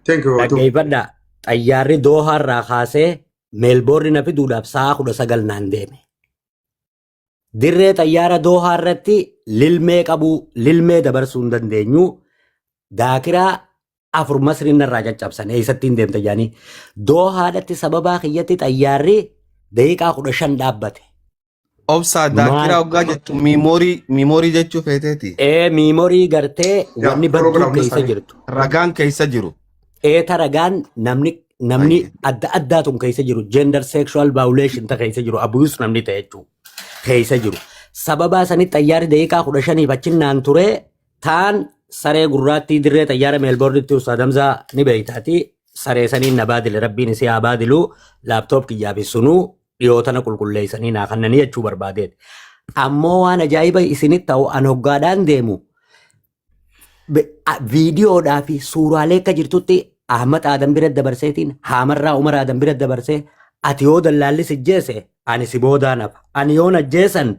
Thank you. Atu. Dhaggeeffadhaa. Xayyaarri Doohaa irraa kaasee Meelboorni na fiduudhaaf sa'a 19 naan deeme. Dirree xayyaara Doohaa irratti lilmee qabuu lilmee dabarsuu hin dandeenyu. Daakiraa afur Masriin narraa caccabsan eessatti hin deemta jedhanii. Doohaadhatti sababaa kiyyatti xayyaarri daqiiqaa 15 dhaabbate. Obsaa daakiraa Maal hoggaa jettu miimoorii miimoorii jechuu feeteeti. Ee miimorii gartee Yaa wanni follow badduu godhaa hunda keessa isaanii. jirtu. Ragaan keessa jiru. Eeta ragaan namni namni Ayye. adda addaatun keessa jiru gender sexual violation ta keessa jiru abuse namni ta'e jechuudha keessa jiru. Sababaa sanitti xayyaarri daqiiqaa 15f achinnaan ture taan saree gurraattii dirree xayyaara Meelboornitti Ustaad Hamzaa ni beeytaati. Saree saniin na baadile rabbiin isii haa baadilu laaptoop kiyyaa fi sunuu dhiyoo tana qulqulleessanii naa kannanii jechuu barbaadeet. Ammoo waan ajaa'iba isinitti ta'u an hoggaadhaan deemu viidiyoodhaa fi suuraalee akka jirtutti Ahmad Aadan bira dabarseetiin Haamarraa Umar Aadan bira dabarsee ati yoo dallaalli si jeese ani si boodaan hafa ani yoon ajjeesan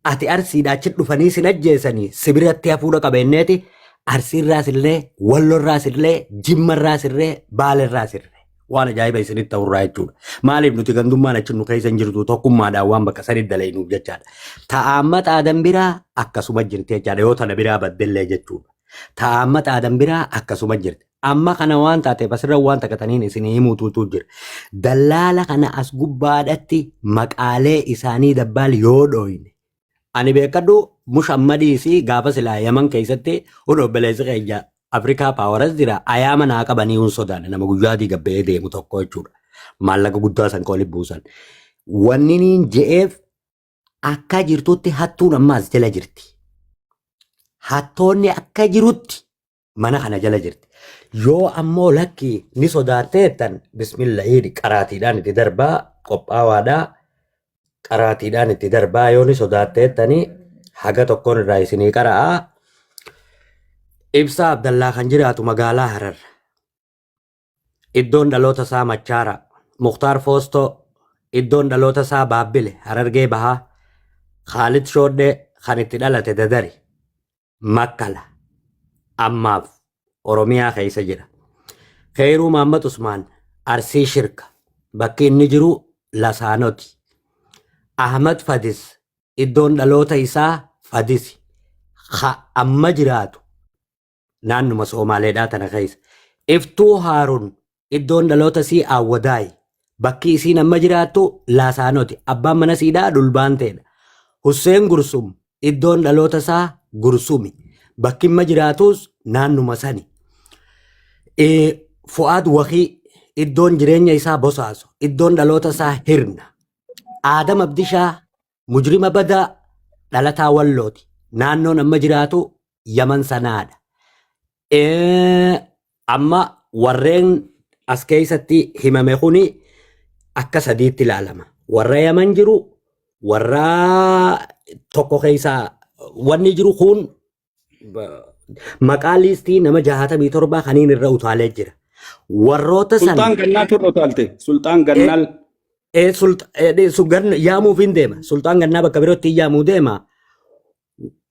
ati arsiidhaa achi dhufanii sin ajjeesanii si biratti hafuudha qabeenneeti arsiirraas illee wallorraas illee jimmarraas illee baalerraas illee waan ajaa'iba isinitti ta'urraa jechuudha. Maaliif nuti gandummaan achi nu keessa hin jirtu tokkummaadhaan waan bakka sanitti dalaynuuf jechaadha. Ta'aammat aadan biraa akkasuma jirti jechaadha yoo tana biraa baddellee jechuudha. Ta'aammat aadan biraa akkasuma jirti. Amma kana waan taateef asirra waan takkataniin isinii himuutuutu jira. Dallaala kana as gubbaadhatti maqaalee isaanii dabbaal yoo dhooyne. Ani beekadhu mushammadii fi gaafa silaa Yaman keessatti hun obboleessi keenya Afrikaa paawaras jira ayaama naa qabanii hun sodaanne nama guyyaa adii gabba'ee deemu tokko jechuudha. Maallaqa guddaa san ka walitti buusan. Wanni niin je'eef akka jirtutti hattuun ammaas jala jirti. Hattoonni akka jirutti mana kana jala jirti. Yoo ammoo lakki ni sodaatteettan bismillahii qaraatiidhaan itti darbaa qophaawaadhaa qaraatiidhaan itti darbaa yoo ni sodaatteettani haga tokkoon irraa isinii qara'aa. Ibsaa Abdallaa kan jiraatu magaalaa Harar. Iddoon dhaloota isaa Machaara. Muktaar Foostoo iddoon dhaloota isaa Baabbile Harargee Bahaa. Khaalid Shoodhee kan itti dhalate Dadari. Makkala ammaaf Oromiyaa keessa jira. Keeyruu Maammad Usmaan Arsii Shirka bakki inni jiru Lasaanoti. Ahmad Fadis iddoon dhaloota isaa Fadisi. Ka amma jiraatu naannuma Soomaaleedhaa tana keessa. Iftuu Haarun iddoon dhaloota isii Awwadaayi. Bakki isiin amma jiraattu Laasaanoti. Abbaan mana siidhaa Dhulbaanteedha. Husseen Gursum iddoon dhaloota isaa Gursumi. Bakki amma jiraatus naannuma sani. Fu'aad Wakii iddoon jireenya isaa Bosaaso. Iddoon dhaloota isaa Hirna. Aadam Abdishaa mujrima badaa dhalataa Wallooti. Naannoon amma jiraatu Yaman sanaadha. Amma warreen as keessatti himame kuni akka sadiitti ilaalama. Warra Yaman jiru, warra tokko keessaa wanni jiru kun maqaa liistii nama 67 kaniin irra utaalee jira. Warroota san Sulxaan Gannaa turre utaalte. Sulxaan Gannaal. Yaamuuf hin deema. Sulxaan Gannaa bakka birootti yaamuu deema.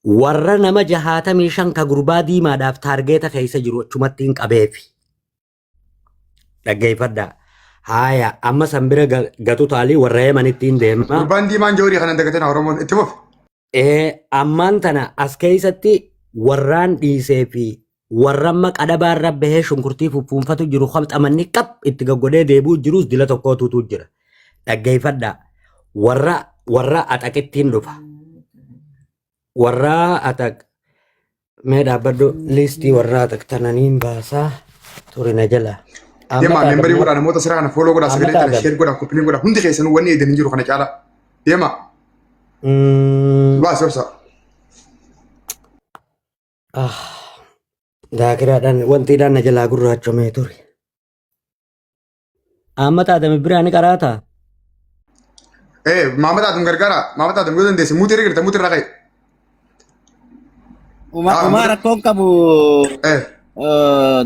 Warra nama 65 ka gurbaa diimaadhaaf taargeeta keessa jiru achumatti hin qabeefi. Dhaggeeffadhaa. Haaya amma san bira gatu taalii warra Yemanitti hin deema. Gurbaan diimaan joorii kana dagatina Oromoon itti fufi. Ammaan tana as keessatti warraan dhiisee fi warra amma qadabaarra bahee shunkurtii fuffuunfatu jiru xamanni qab itti gaggodhee deebi'u jirus dila tokkootutu jira. Dhaggeeffadhaa. Warra warra axaqittiin dhufa. Warra axaq mee dhaabbadhu liistii warra axaq tananiin baasaa turina jala. Ahmad Deemaa Adam membarii godhaa namoota sirraa kana fooloo godhaa Ahmad sagalee tana Adam. sheer godhaa koppiliin godhaa hundi keessanuu wanni eedan hin jiru kana caalaa. Deemaa baasi obsa. Ah, daakiraadhaan wantiidhaan na jalaa gurraachomee ture. Ahmad Adam biraa ni qaraataa? Maamad Adam gargaara. Maamad Adam yoo dandeesse muutii irra jirta muutii irra ka'i. Uma Ah, uma rakkoon qabu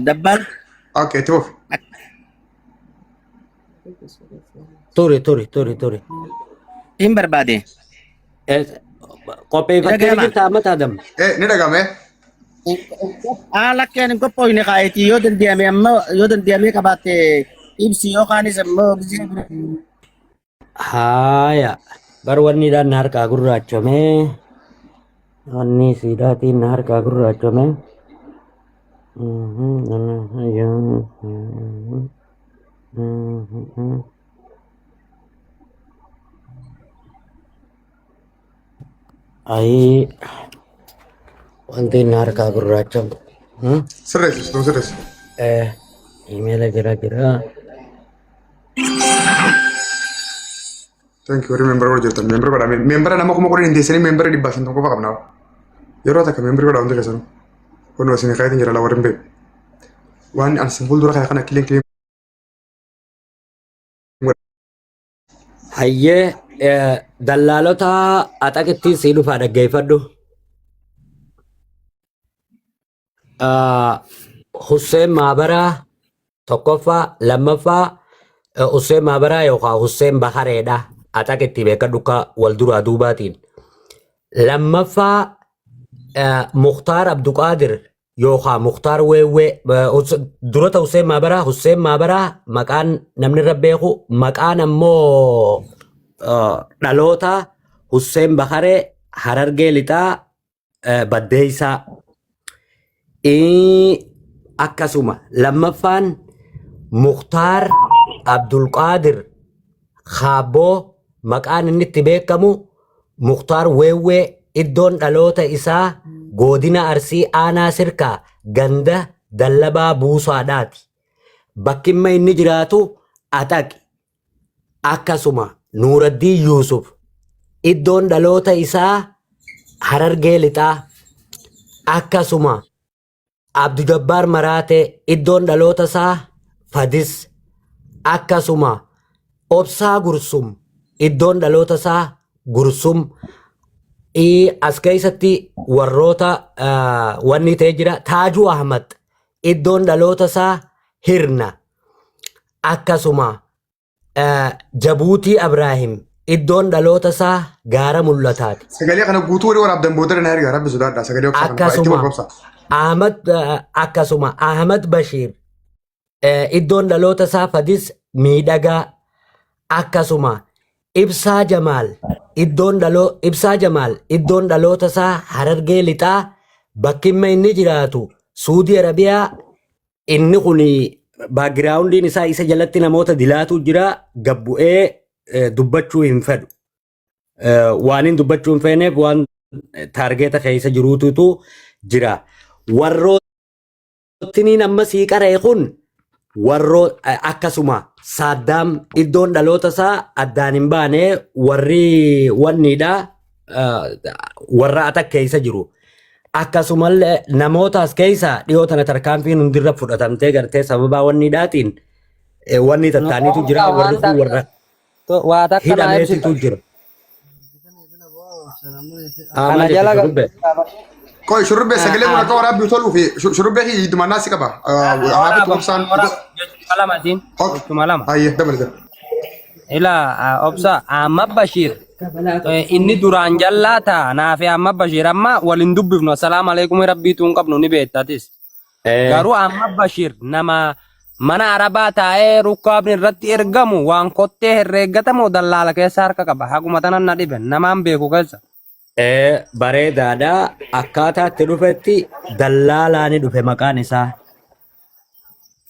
dabbal Okay, itti fufi. Ture ture ture ture. Hin barbaade. Qopheeffattee Dhaga'ama. jirta Ahmad Adam? Ni dhagame. Haala akkeen hin qophoofne kaayetii yoo danda'ame amma yoo danda'ame qabaatte ibsi yookaanis immoo gisee bira. Haaya. Bar wanni dhaan na harkaa gurraachome. Wanni siidhaatiin na harkaa gurraachome. Ayii wanti inni harkaa gurraachamu. Sirreessi, sun sirreessi. Imeela jira jira. Thank you. Remember warra jirtan. Member godhaa. Member nama 10,000 hin teessanii member 150 qofa qabna. Yeroo takka member godhaa hundi keessanuu. Kun isin kaayetiin jira laa warri hin beeku. Waan ani isin fuuldura kaya kana kileen kileen Hayyee dallaalota axaqittiin sii dhufaa dhaggeeffadhu. Husseen Maabaraa tokkoffaa lammaffaa Husseen Maabaraa yookaan Husseen Bahareedha. Axaqitti beekadhu akka wal duraa duubaatiin. Lammaffaa Muktaar Abduqaadir yookaan Muktaar Weewwee durata Husseen Maabaraa Husseen Maabaraa maqaan namni irra beeku maqaan ammoo dhaloota Husseen Bakaree Harargee Lixaa Baddeessaa. Akkasuma lammaffaan Muktaar Abdulqaadir Kaabboo maqaan inni itti beekamu Muktaar Weewwee iddoon dhaloota isaa Godina Arsii Aanaa Sirkaa ganda Dallabaa Buusaadhaati. Bakki imma inni jiraatu Axaqi. Akkasuma Nuuraddiin Yuusuf iddoon dhaloota isaa Harargee Lixaa. Akkasuma Abdu Jabbaar Maraatee iddoon dhaloota isaa Fadis. Akkasuma Obsaa Gursum iddoon dhaloota isaa Gursum. As keessatti warroota wanni ta'e jira. Taajuu Ahmad iddoon dhaloota isaa Hirna. Akkasuma Jabuutii Abraahim iddoon dhaloota isaa Gaara Mul'ataati. Sagalee kana guutuu walii waraabdan booda na ergaa rabbi sodaadha. Sagalee obsaa kana itti Akkasuma obsa. Ahmad akkasuma Ahmad Bashiir iddoon dhaloota isaa Fadis Miidhagaa. Akkasuma Ibsaa Jamaal iddoon dhaloo Ibsaa Jamaal iddoon dhaloota isaa Harargee Lixaa bakki imma inni jiraatu Suudii Arabiyaa. Inni kun baagiraawundiin isaa isa jalatti namoota dilaatu jira gabbu'ee dubbachuu hin fedhu. Waan hin dubbachuu hin feeneef waan taargeeta keessa jiruututu jira. Warroottiniin amma sii qara'e kun warroo akkasuma Saaddaam iddoon dhaloota isaa addaan hin baane warri wanniidha warra atak keessa jiru. Akkasumallee namoota as keessa dhiyoo tana tarkaanfiin hundirra fudhatamtee gartee sababaa wanniidhaatiin wanni tattaaniitu jira warri kun warra Waa takka naa ibsita. hidhameetitu jira. Kana Maal jette jala shurrubbee? Qoy shurrubbee sagalee kun akka waraabbii toluu fi shurrubbee kiyya jiddumannaa si qaba. Waraabbitti obsaan. Jechuma lama siin. Ok. Jechuma lama. Hayyee dabale dabale. Ila obsa Ahmad Bashir inni duraan jallaa ta'a naafi Ahmad Bashir amma wal hin dubbifnu assalaamu alaikum rabbiitu hin qabnu ni beektatis. Garuu Ahmad Bashir nama mana Arabaa taa'ee rukkaabni irratti ergamu waan kottee herreeggatamu dallaala keessa harka qaba. Haguma tanan na dhibe namaan beeku keessa. Bareedaadha. Akkaataa itti dhufetti dallaalaani dhufe maqaan isaa.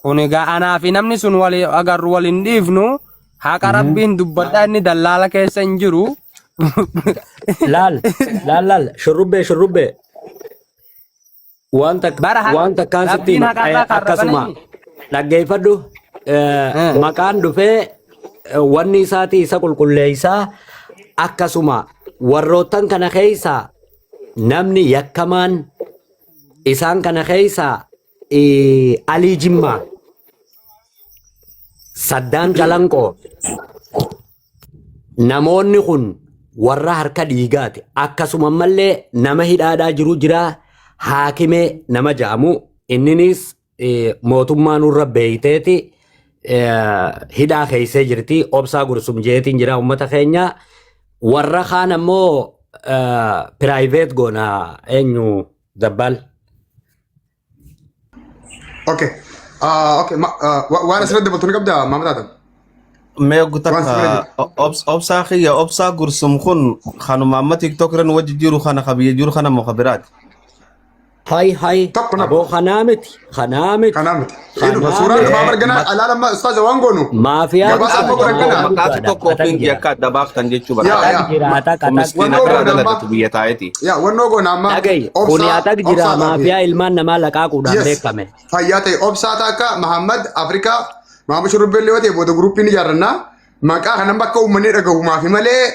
Kun egaa anaa fi namni sun wal agarru wal hin dhiifnu haqa rabbiin dubbadhaa inni dallaala keessa hin jiru. Laal laal laal shurrubbee shurrubbee waan takka Bara haqa waan takkaan sitti rabbiin hima haqarraa karra akkasuma bananii. dhaggeeffadhu maqaan dhufee wanni isaatii isa qulqulleessaa akkasuma warroottan kana keessaa namni yakkamaan isaan kana keessaa Alii Jimmaa Saddaam Calanqoo namoonni kun warra harka dhiigaati. Akkasuma ammallee nama hidhaadhaa jiru jira haakimee nama jedhamu inninis mootummaa nurra beeyteeti hidhaa keessee jirti obsaa gursum jeetiin jira uummata keenya warra kaan ammoo piraayiveet goona eenyu dabbaal. Okay. Okay. Waan asirratti dabaltu ni qabdaa maama taatan? Mee Waan takka sirra jiru. Obsaa kiyya, Obsaa Gursum kun kanuma amma TikTok irra nu wajji jiru kana, ka biyya jiru kana moo ka biraati? Hay hay. Tokko nama. Aboo, kanaa miti. Kanaa miti. Kanaa miti. Ee dhufa Kanaa suuraan miti. dhumaa margana alaala amma ustaaza waan goonu. Maafiyaa Gabaasa amma godhan kana. Maqaatu tokko ofiin yakka adda baaftan jechuu Yaa barbaada. yaa. Jira atak Kun atak. miskiina Wannoo biraa goona amma. dalagatu biyya taa'eeti. Yaa, wannoo goona amma. Dhagayi, kuni Obsaa atak jira obsaa taate. maafiyaa ilmaan namaa laqaaquudhaan Yes. beekame. Fayyaa ta'e Obsaa takka, Mahammad Afrikaa, Mahamad Shurrubbee yoo ta'e booda guruppii ni ijaarrannaa. Maqaa kanan bakka uummanni dhagahu maafi malee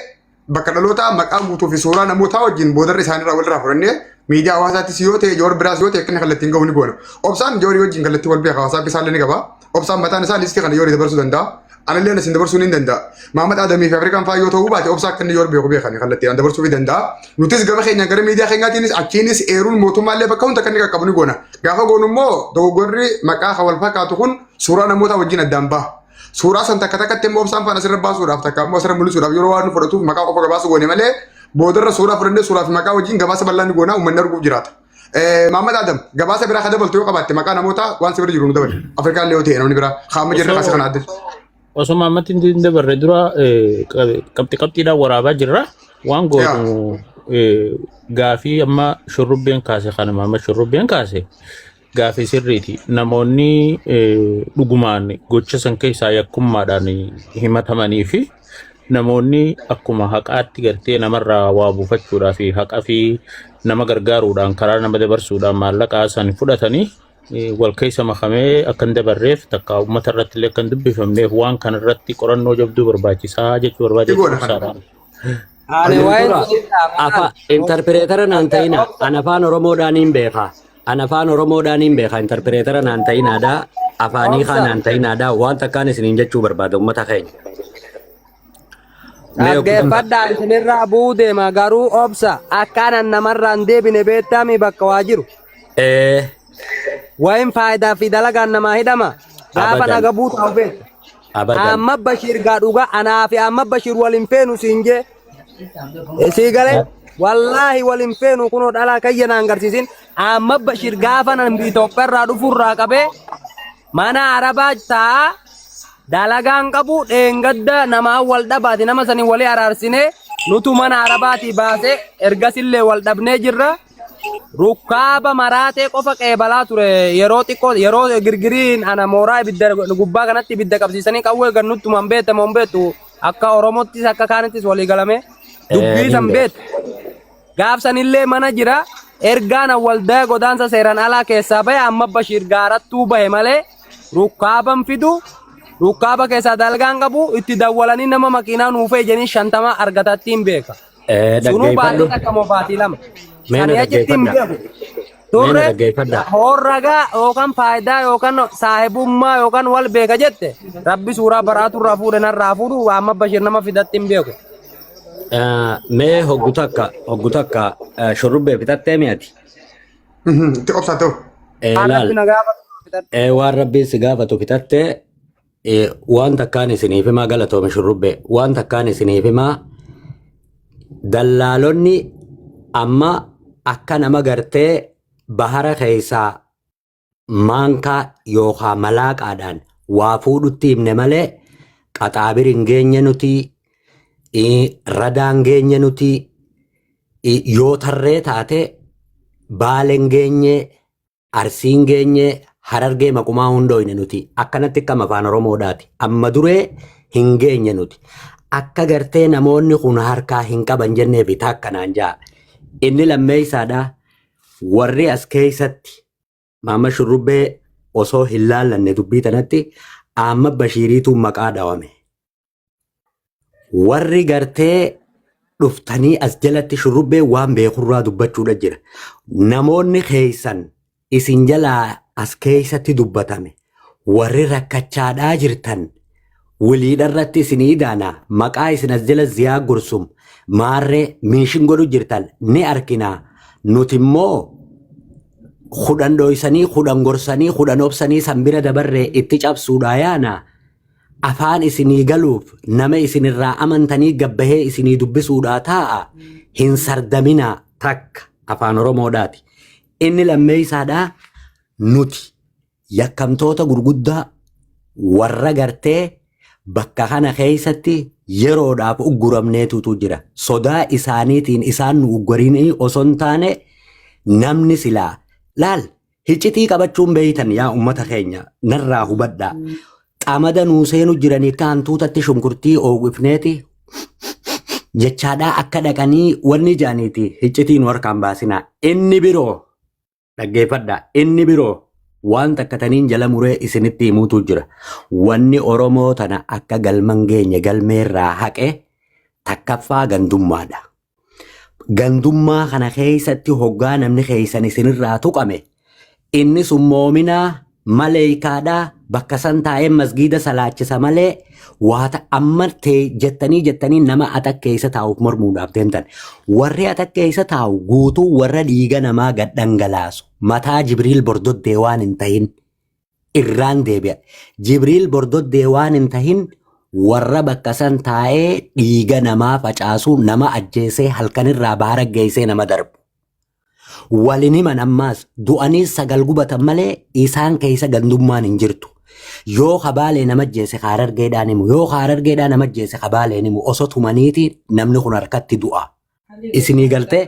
bakka dhalootaa, maqaa guutuu fi suuraa namootaa wajjin boodarra isaanirraa walirraa fudhannee miidiyaa hawaasaattis yoo ta'e, joor biraas yoo ta'e, akka inni kallattiin gahu ni goona. Obsaan joorii wajjin kallattii wal beeka, hawaasaa isaallee ni qaba. Obsaan mataan isaa listii kana yoorii dabarsuu danda'a. Anallee isin dabarsuu ni danda'a. Mahamad Adamii fi Afrikaan fa'aa yoo ta'uu baate, Obsaa akka inni yoor beeku beekani kallattiin dabarsuu ni danda'a. Nutis gama keenya gara miidiyaa keenyaatiinis achiinis eeruun mootummaallee bakka hunda akka inni qaqqabu ni goona. Gaafa goonu immoo dogoggorri maqaa kan wal fakkaatu kun suuraa namoota wajjin addaan baha. Suuraa san takka takkatti immoo Obsaan faana asirra baasuudhaaf, takka immoo asirra mul'isuudhaaf yeroo waan nu fudhatuuf maqaa qofa gabaasu goone malee, boodarra suuraa fudhannee suuraa fi maqaa wajjin gabaasa bal'aa ni goona, uummanni arguuf jiraata. Mahammad Adam, gabaasa biraa ka dabaltu yoo qabaatte, maqaa namoota waan si bira jiru nu dabali. Afrikaan illee yoo ta'e namni biraa kaa'ama jirra kaasa kana adda. Osuma ammatti hin dabarre dura qabxi qabxiidhaan waraabaa jirra. Waan goonu gaafii amma Shurrubbeen kaase kanuma amma Shurrubbeen kaase gaafii sirriiti. Namoonni dhugumaan gocha san keessaa yakkummaadhaan himatamanii fi namoonni akkuma haqaatti gartee namarraa waa buufachuudhaa fi haqa fi nama gargaaruudhaan karaa nama dabarsuudhaan maallaqaa san fudhatanii wal keessa makamee akka hin dabarreef, takka uummata irratti illee akka hin dubbifamneef, waan kana irratti qorannoo jabduu barbaachisaa jechuu barbaade. Igoodha kana. Ibsaadhaan. Ani waa'ee Dura sunirraa afa interpreter naan ta'ina. An afaan Oromoodhaan hin beeka. An afaan Oromoodhaan hin beeka. Interpreter naan ta'inaadha. Afaanii Obsa. kaan naan ta'inaadha. Waan takkaan isiniin jechuu barbaada uummata keenya. Mee obbo Dhaggeeffadhaa, isinirraa bu'uu deema garuu Obsa, akkaanan namarraa hin deebine beektami bakka waa jiru. Wayin faayidaa fi dalagaan namaa hidhama. Gaafa Abadan. naga buutaa ofeetta. Abadan. Amma Bashiir gaa dhugaa anaa fi amma Bashiir waliin feenu siin jee. Sii galee wallaahi waliin feenu, kunoo dhalaa kayya naan garsiisin. Amma Bashiir gaafa nan Itoophiyaa irraa dhufurraa qabee mana Arabaa taa'aa dalagaan qabu, dheengadda namaa wal dhabaati nama sanii walii araarsinee nutu mana Arabaatii baasee ergasillee wal dhabnee jirra. Rukkaaba maraatee qofa qeebalaa ture yeroo xiqqoo, yeroo girgiriin ana mooraa ibidda gubbaa kanatti ibidda qabsiisanii qawwee gannuttumaan beektamu hin beektu, akka Oromottis akka kaanittis walii galame dubbii san beektu. Gaafsanillee mana jira, ergaan waldaa godaansa seeraan alaa keessaa bahe amma Bashiir gaarattuu bahe malee rukkaaban fidu, rukkaaba keessaa dalgaan qabu, itti dawwalanii nama makiinaa nuufee jedhanii 50 argatatti hin beeka. Sunuu Dhaggeeffadhu. baatii takka moo baatii 2. Mee na Sanii achitti hin dhaggeeffadha. beeku. Mee na Turre dhaggeeffadha. horragaa yookaan faayidaa yookaan saahibummaa yookaan wal beeka jette, rabbi suuraa baraatu irraa fuudhe narraa fuudhu, amma Bashiir nama fidatti hin beeku. Mee hoggu takka Shurrubbee fixattee mi'ati. Itti Obsaa ta'u. Waan Laal. rabbi na gaafatu fixadhu. Waan rabbiin si gaafatu fixattee, waan takkaan isiniif himaa, galatoome Shurrubbee, waan takkaan isiniif himaa, dallaalonni amma akka nama gartee bahara keessaa maankaa yookaan malaaqaadhaan waa fuudhutti himne malee, qaxaabir hin geenye nuti, radaan geenye nuti, yoo tarree taate Baaleen geenye, Arsiin geenye, Harargee maqumaa hundooyne nuti akkanatti akkam afaan Oromoodhaati amma duree hin geenye nuti, akka gartee namoonni kun harkaa hin qaban jenneefi takkanaan ja'a. Inni lammeessaadha, warri as keessatti Maama Shurrubbee osoo hin laallanne dubbii tanatti amma Bashiiriitu maqaa dhawame. Warri gartee dhuftanii as jalatti Shurrubbee waan beekurraa dubbachuudha jira. Namoonni keessan isin jalaa as keessatti dubbatame, warri rakkachaadhaa jirtan wiliidha irratti isinii daana, maqaa isin as jala Ziyaa Gursum maarree miishin godhu jirtan ni arkinaa. Nuti immoo 10 dhoysanii, 10 gorsanii, 10 obsanii san bira dabarree itti cabsuudhaa yaana. Afaan isinii galuuf nama isinirraa amantanii gabbahee isinii dubbisuudhaa taa'a, hin sardaminaa, takka afaan Oromoodhaati. Inni lammeessaadhaa, nuti Yakkamtoota gurguddaa warra gartee bakka kana keessatti yeroodhaaf ugguramneetutu jira. Sodaa isaaniitiin isaan nu uggurinii osoo hin taane namni silaa laal hiccitii qabachuun beeytan yaa ummata keenya narraa hubadhaa. Qamada nuu seenu jiranii akka hantuutatti shunkurtii oowwifneeti jechaadhaa akka dhaqanii wanni jaaniiti hiccitii nu harkaan baasinaa. Inni biroo dhaggeeffadhaa. Inni biroo waan takka taniin jala muree isinitti himuutu jira. Wanni Oromoo tana akka galman geenye galmeerraa haqe takkaffaa gandummaadha. Gandummaa kana keessatti hoggaa namni keessan isinirraa tuqame inni sun moominaa maleeykaadhaa bakka san taa'ee masgiida salaachisa malee waata amma tee jettanii jettanii nama atak keessa taa'uuf mormuudhaaf deemtan. Warri atak keessa taa'u guutuu warra dhiiga namaa gad dhangalaasu mataa Jibriil Bordoddee waan hin ta'in irraan deebi'a. Jibriil Bordoddee waan hin tahin warra bakka san taa'ee dhiiga namaa facaasu nama ajjeesee halkanirraa baara geessee nama darbu. Walin himan ammaas du'anii sagal gubatan malee isaan keessa gandummaan hin jirtu. Yoo kabaalee nama ajjeese kaarargeedhaan himu yoo kaarargeedhaan nama ajjeese kabaaleen himu osoo tumaniiti namni kun harkatti du'a. Isinii galtee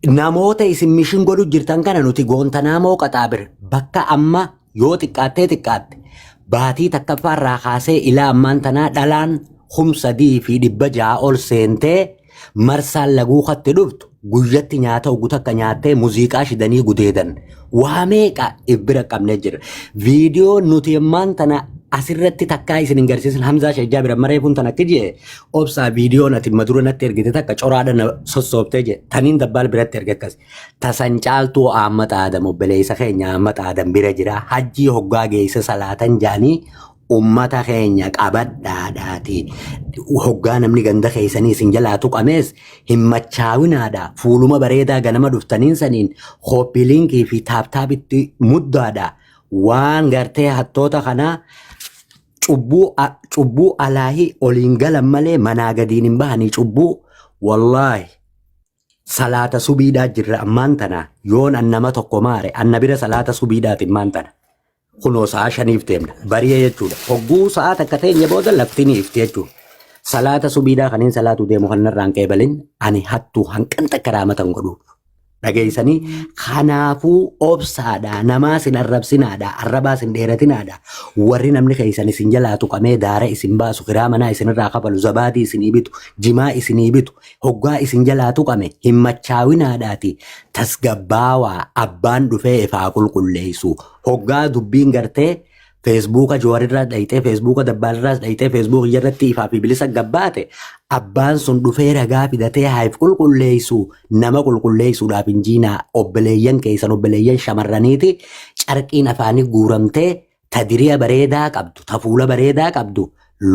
namoota isin mishin godhu jirtan kana nuti Goontanamoo qaxaabir bakka amma yoo xiqqaattee xiqqaatte baatii takkaffaa irraa kaasee ilaa ammaan tanaa dhalaan 3600 ol seentee marsaan laguu katti dhuftu guyyatti nyaata ogu takka nyaattee muuziqaa shidanii gudeedan waa meeqa if bira qabnee jira. Viidiyoo nuti ammaan tana asirratti takkaa isin hin garsiisin Hamzaa Sheekh Jaabir amma reefuun tan akka jee obsaa viidiyoon ati madura natti ergite takka coraadha na sossoobtee jee taniin dabbaal biratti erge akkas tasan caaltuu Ahmad Aadam obboleessa keenya Ahmad Aadam bira jira hajjii hoggaa geessa salaatan jaanii ummata keenya qabadhaadhaati hoggaa namni ganda keessanii isin jalaa tuqamees hin machaawinaadha fuuluma bareedaa ganama dhuftaniin saniin kooppiliinkii fi taaptaabitti muddaadha waan gartee hattoota kanaa cubbuu cubbuu alaahi oliin galan malee manaa gadiin hin bahanii cubbuu wallaahi salaata subiidhaa jirra ammaan tana yoon an nama tokko maare anna bira salaata subiidhaati ammaan tana kunoo sa'a shaniif deemna bari'ee jechuudha hogguu sa'a takka teenye booda lafti ni ifti jechuudha salaata subiidhaa kaniin salaatu deemu kan narraan qeebalin ani hattuu hanqan takka raamatan godhuuf dhageessanii kanaafuu obsaadha namaa sin arrabsinaadha arrabaa sin dheeratinaadha warri namni keessan isin jalaa tuqamee daara isin baasu kiraa manaa isinirraa kafalu zabaadii isinii bitu jimaa isinii bitu hoggaa isin jalaa tuqame hin machaawinaadhaati tasgabbaawaa abbaan dhufee ifaa qulqulleessu hoggaa dubbiin gartee feesbuuka Jawarirraa dhayxee feesbuuka Dabbaalirraas dhayxee feesbuuka irratti ifaa fi bilisa gabbaate abbaan sun dhufee ragaa fidatee haif qulqulleessu nama qulqulleessuudhaaf hin jiinaa obboleeyyan keessan obboleeyyan shamarraniiti carqiin afaanii guuramtee ta diriya bareedaa qabdu ta fuula bareedaa qabdu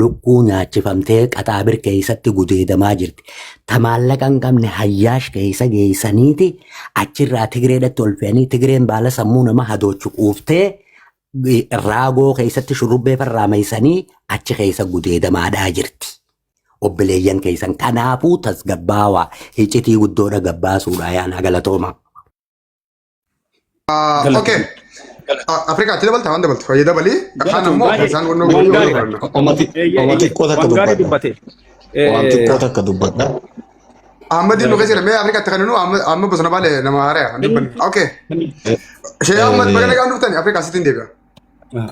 lukkuu nyaachifamtee qaxaabir keessatti gudeedamaa jirti. Ta maallaqa hin qabne hayyaash keessa geessaniiti achirraa Tigreedhatti ol fe'anii Tigreen baala sammuu nama hadoochu quuftee raagoo keessatti shurrubbee farraameessanii achi keessa gudeedamaadhaa jirti. Obboleeyyan keessan kanaafuu tasgabbaawaa iccitii guddoodha gabbaasuudha yaana galatooma. Okay. Afrikaatti dabalta waan dabaltu fayyada dabalii. Kaan ammoo isaan wannoo Waan gochuu gaarii. barbaanna. Oma xiqqoo takka Waan gaarii dubbadha. dubbate. Waan xiqqoo takka dubbadha. Ahmadiin nu keessa mee Afrikaatti kan nu amma bosona baale nama haaraa dubbanne. Okay. Shee Ahmad baga nagaan dhuftani Afrikaa sitti hin deebi'a.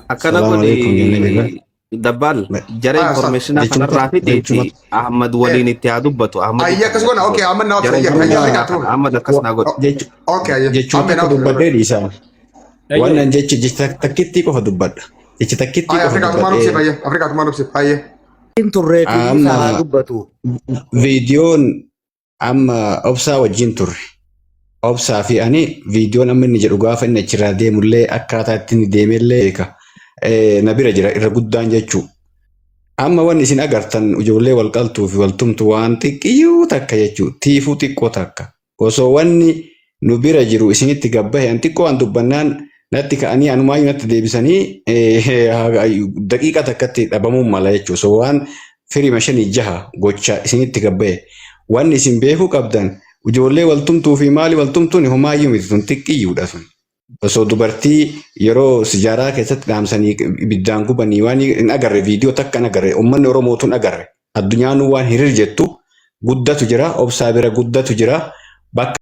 Akkana Salaamu alaikum jennee godhi jirra. Dabbaal jara Ah, informationaa Jechuma kanarraa fideeti jechuma Ahmad waliin itti haa dubbatu. Ahmad Ayya akkas goona okay Ahmad naaf jara ayya ayya informationaa Afrikaatti kana Ahmad akkas naa godhi. Okay ayya. Jechuma Ahmed takka naaf dubbadhee dhiisaa. Waan an jechi jecha takkittii qofa dubbadha. Jecha takkittii Ayya qofa Afrikaatti maal obsiif dubbadhee ayya Afrikaatti maal obsiif ayya. Turree fi amma isaa dubbatu. viidiyoon amma obsaa wajjin turre. Obsaa fi ani viidiyoon amma inni jedhu gaafa inni achirraa deemullee akkaataa itti inni deemellee beeka. Na bira jira irra guddaan jechuu. Amma wanni isin agartan ijoollee wal qaltuu fi wal tumtu waan xiqqiyyuu takka jechuu tiifuu xiqqoo takka. Osoo wanni nu bira jiru isinitti gabbahe an xiqqoo waan dubbannaan natti ka'anii anumaayyuu natti deebisanii daqiiqa takkatti dhabamuun mala jechuudha. Osoo waan firima shanii jaha gocha isinitti gabbahe. Wanni isin beekuu qabdan ijoollee wal tumtuu fi maali wal tumtuun homaayyuu miti sun xiqqiyyuudha sun. Osoo dubartii yeroo sijaaraa keessatti dhaamsanii ibiddaan gubanii waan hin agarre, viidiyoo takka hin agarre, uummanni Oromootu hin agarre. Addunyaan waan hiriir jettu guddatu jira, obsaa bira guddatu jira. Bakka